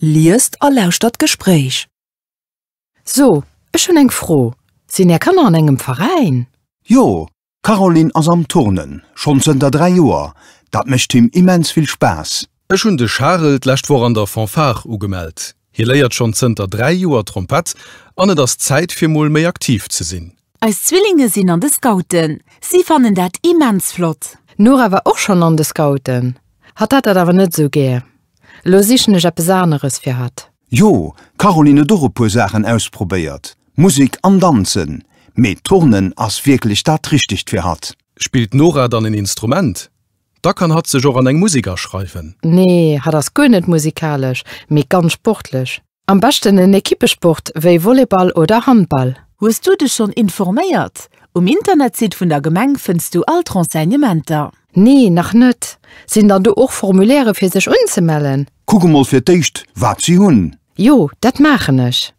Liest a lauschtert d'Gespréich. So, ech hunn eng Fro, Sinn Är Kanner an engem Veräin? Jo, d'Caroline ass am Turnen, schonn zënter 3 Joer. Dat mécht him immens vill Spaass. Ech hunn de Charel d'lescht Woch an der Fanfare ugemellt. Hie léiert schonn zënter 3 Joer Trompett an et ass Zäit fir mol méi aktiv ze sinn. Eis Zwillinge sinn an de Scouten. Si fannen dat immens flott. D'Nora war och schonn an de Scouten. Hatt hat dat awer net esou gär. Elo sichen ech eppes aneres fir hatt. Jo, d'Caroline huet och e puer Saachen ausprobéiert, Musek an Danzen, mee Turnen ass wierklech dat Richtegt fir hatt. Spillt d'Nora dann en Instrument? Da kann hatt sech och an eng Musek aschreiwen. Nee, hatt ass guer net musikalesch, mee ganz sportlech. Am beschten en Ekippesport wéi Volleyball oder Handball. Hues du dech schonn informéiert? Um Internetsite vun der Gemeng fënns du all d'Renseignementer. Nee, nach net. Sinn dann do och Formulaire fir sech unzemellen? Kuck emol fir d'éischt wat si hunn. Jo, dat maachen ech.